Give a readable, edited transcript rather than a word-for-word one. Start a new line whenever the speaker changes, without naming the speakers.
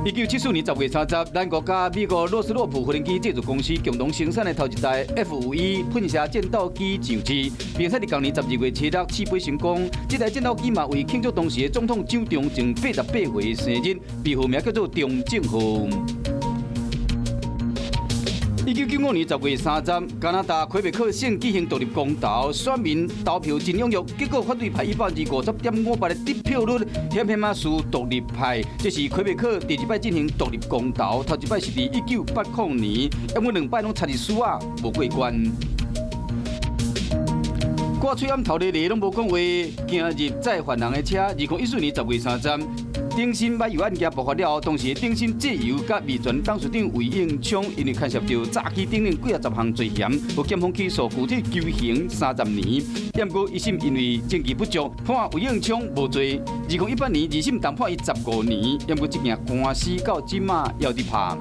1974年10月30，咱國佮美國諾斯洛普無人機製造公司共同生產的頭一代 F-51噴射戰鬥機上市，並且佇同年12月7日試飛成功。這台戰鬥機嘛為慶祝當時的總統蔣中正88歲生日，被號名叫做中正號。1995年10月30，加拿大魁北克省舉行獨立公投，選民投票真踴躍，結果反對派以50.58%的得票率，險險仔輸獨立派。這是魁北克第二擺進行獨立公投，頭一擺是佇1980年，因為兩擺攏差一絲仔無過關。掛喙罨頭咧咧攏無講話，行入載犯人的車。2014年10月30，頂新買油案件爆發了後，當時頂新製油佮味全董事長魏應充，因為牽涉著詐欺等等幾仔十項罪嫌，予檢方起訴，具體求刑30年。毋過一審因為證據不足，判魏應充無罪。2018年二審重判伊15年，毋過這件官司到這馬猶佇拍。